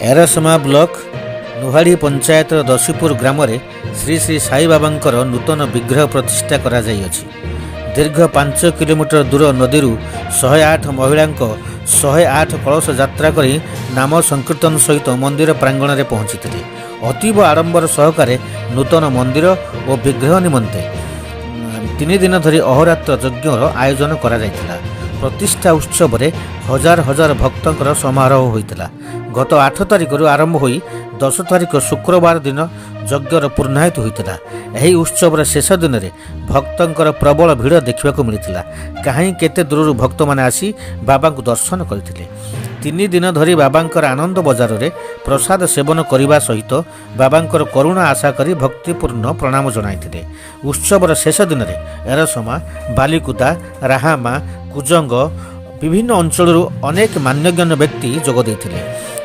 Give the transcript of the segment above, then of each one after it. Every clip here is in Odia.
ଏରସମା ବ୍ଲକ ନୁହାଡ଼ି ପଞ୍ଚାୟତର ଦଶୀପୁର ଗ୍ରାମରେ ଶ୍ରୀ ଶ୍ରୀ ସାଇବାବାଙ୍କର ନୂତନ ବିଗ୍ରହ ପ୍ରତିଷ୍ଠା କରାଯାଇଅଛି। ଦୀର୍ଘ 5 କିଲୋମିଟର ଦୂର ନଦୀରୁ 108 ମହିଳାଙ୍କ 108 କଳସ ଯାତ୍ରା କରି ନାମ ସଂକୀର୍ତ୍ତନ ସହିତ ମନ୍ଦିର ପ୍ରାଙ୍ଗଣରେ ପହଞ୍ଚିଥିଲେ। ଅତୀବ ଆଡ଼ମ୍ବର ସହକାରେ ନୂତନ ମନ୍ଦିର ଓ ବିଗ୍ରହ ନିମନ୍ତେ 3 ଦିନ ଧରି ଅହୋରାତ୍ର ଯଜ୍ଞର ଆୟୋଜନ କରାଯାଇଥିଲା। ପ୍ରତିଷ୍ଠା ଉତ୍ସବରେ ହଜାର ହଜାର ଭକ୍ତଙ୍କର ସମାରୋହ ହୋଇଥିଲା। ଗତ 8 ତାରିଖରୁ ଆରମ୍ଭ ହୋଇ 10 ତାରିଖ ଶୁକ୍ରବାର ଦିନ ଯଜ୍ଞର ପୂର୍ଣ୍ଣାହୁତି ହୋଇଥିଲା। ଏହି ଉତ୍ସବର ଶେଷ ଦିନରେ ଭକ୍ତଙ୍କର ପ୍ରବଳ ଭିଡ଼ ଦେଖିବାକୁ ମିଳିଥିଲା। କାହିଁ କେତେ ଦୂରରୁ ଭକ୍ତମାନେ ଆସି ବାବାଙ୍କୁ ଦର୍ଶନ କରିଥିଲେ। 3 ଦିନ ଧରି ବାବାଙ୍କର ଆନନ୍ଦ ବଜାରରେ ପ୍ରସାଦ ସେବନ କରିବା ସହିତ ବାବାଙ୍କର କରୁଣା ଆଶା କରି ଭକ୍ତିପୂର୍ଣ୍ଣ ପ୍ରଣାମ ଜଣାଇଥିଲେ। ଉତ୍ସବର ଶେଷ ଦିନରେ ଏରସମା, ବାଲିକୁଦା, ରାହାମା, କୁଜଙ୍ଗ ବିଭିନ୍ନ ଅଞ୍ଚଳରୁ ଅନେକ ମାନ୍ୟଗଣ୍ୟ ବ୍ୟକ୍ତି ଯୋଗ ଦେଇଥିଲେ।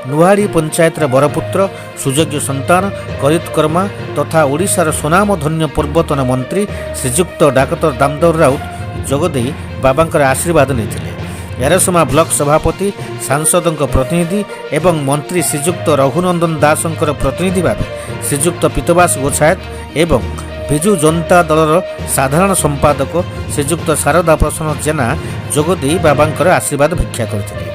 ନୁହାଡ଼ି ପଞ୍ଚାୟତର ବରପୁତ୍ର, ସୁଯୋଗ୍ୟ ସନ୍ତାନ, କରିତକର୍ମା ତଥା ଓଡ଼ିଶାର ସୁନାମଧନ୍ୟ ପୂର୍ବତନ ମନ୍ତ୍ରୀ ଶ୍ରୀଯୁକ୍ତ ଡାକ୍ତର ଦାମୋଦର ରାଉତ ଯୋଗଦେଇ ବାବାଙ୍କର ଆଶୀର୍ବାଦ ନେଇଥିଲେ। ଏରସମା ବ୍ଲକ ସଭାପତି, ସାଂସଦଙ୍କ ପ୍ରତିନିଧି ଏବଂ ମନ୍ତ୍ରୀ ଶ୍ରୀଯୁକ୍ତ ରଘୁନନ୍ଦନ ଦାସଙ୍କର ପ୍ରତିନିଧି ଭାବେ ଶ୍ରୀଯୁକ୍ତ ପୀତବାସ ଗୋଛାୟତ ଏବଂ ବିଜୁ ଜନତା ଦଳର ସାଧାରଣ ସମ୍ପାଦକ ଶ୍ରୀଯୁକ୍ତ ଶାରଦା ପ୍ରସନ୍ନ ଜେନା ଯୋଗଦେଇ ବାବାଙ୍କର ଆଶୀର୍ବାଦ ଭିକ୍ଷା କରିଥିଲେ।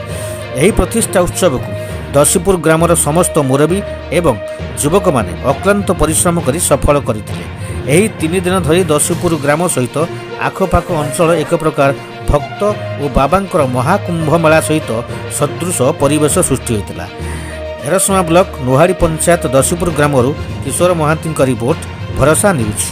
ଏହି ପ୍ରତିଷ୍ଠା ଉତ୍ସବକୁ ଦଶୀପୁର ଗ୍ରାମର ସମସ୍ତ ମୁରବୀ ଏବଂ ଯୁବକମାନେ ଅକ୍ଳାନ୍ତ ପରିଶ୍ରମ କରି ସଫଳ କରିଥିଲେ। ଏହି 3 ଦିନ ଧରି ଦଶୀପୁର ଗ୍ରାମ ସହିତ ଆଖପାଖ ଅଞ୍ଚଳ ଏକ ପ୍ରକାର ଭକ୍ତ ଓ ବାବାଙ୍କର ମହାକୁମ୍ଭ ମେଳା ସହିତ ସଦୃଶ ପରିବେଶ ସୃଷ୍ଟି ହୋଇଥିଲା। ଏରସମା ବ୍ଲକ ନୁହାଡ଼ି ପଞ୍ଚାୟତ ଦଶୀପୁର ଗ୍ରାମରୁ କିଶୋର ମହାନ୍ତିଙ୍କ ରିପୋର୍ଟ, ଭରସା ନ୍ୟୁଜ୍।